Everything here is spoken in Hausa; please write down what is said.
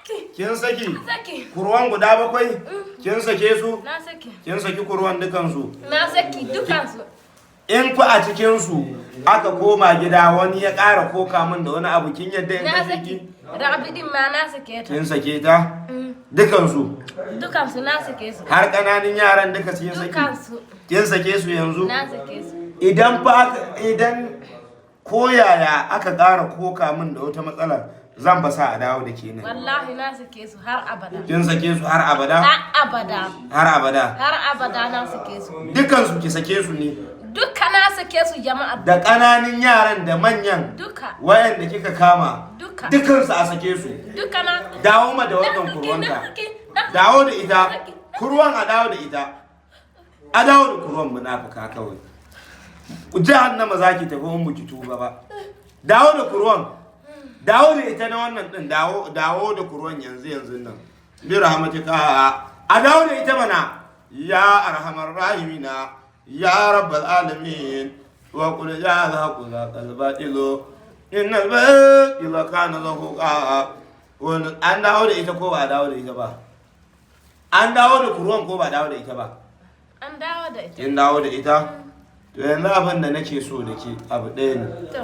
Saki. Kin saki? Saki. Kurwan guda bakwai? Kin sake su? Na saki. Kin saki kurwan dukansu? Na saki dukansu. In fa a cikinsu aka koma gida wani ya ƙara koka min da wani abu, kin yadda in Na kashe saki. ki? Rabi din ma na sake ta. Kin sake ta? Dukansu? Dukansu na sake su. Har ƙananan yaran duka kin saki? Dukansu. Kin sake su yanzu? Na sake su. Idan fa idan ko yaya aka ƙara koka min da wata matsala, zan fa sa a dawo da ke nan. Wallahi na sake su har abada. Kin sake su har abada? Har abada. Har abada? Har abada na sake su. Dukansu ki sake su ne? Duka na sake su, jama'a. Da ƙananan yaran da manyan Duka. wayanda kika kama? Duka. Dukansu a sake su? Duka na. Dawo ma da wannan Na sake, kurwanta. na sake, na sake. Dawo da ita. Na sake. Kurwan a dawo da ita, a dawo da kurwan. Munafuka kawai, jahannama zaki tafi in baki tuba ba. Dawo da kurwan, dawo da ita na wannan din. Dawo, dawo da kurwan yanzu yanzu nan. Bi rahmatika, a dawo da ita mana. Ya arhamar rahimina, ya rabbal alamin. Wa qul ya al-haqqu zaqa al-batilu innal batila kana zahuqa. Wani an dawo da ita ko ba a dawo da ita ba? An dawo da kurwan ko ba a dawo da ita ba? An dawo da ita. Kin dawo da ita? To yanzu abin da nake so da ke abu ɗaya ne.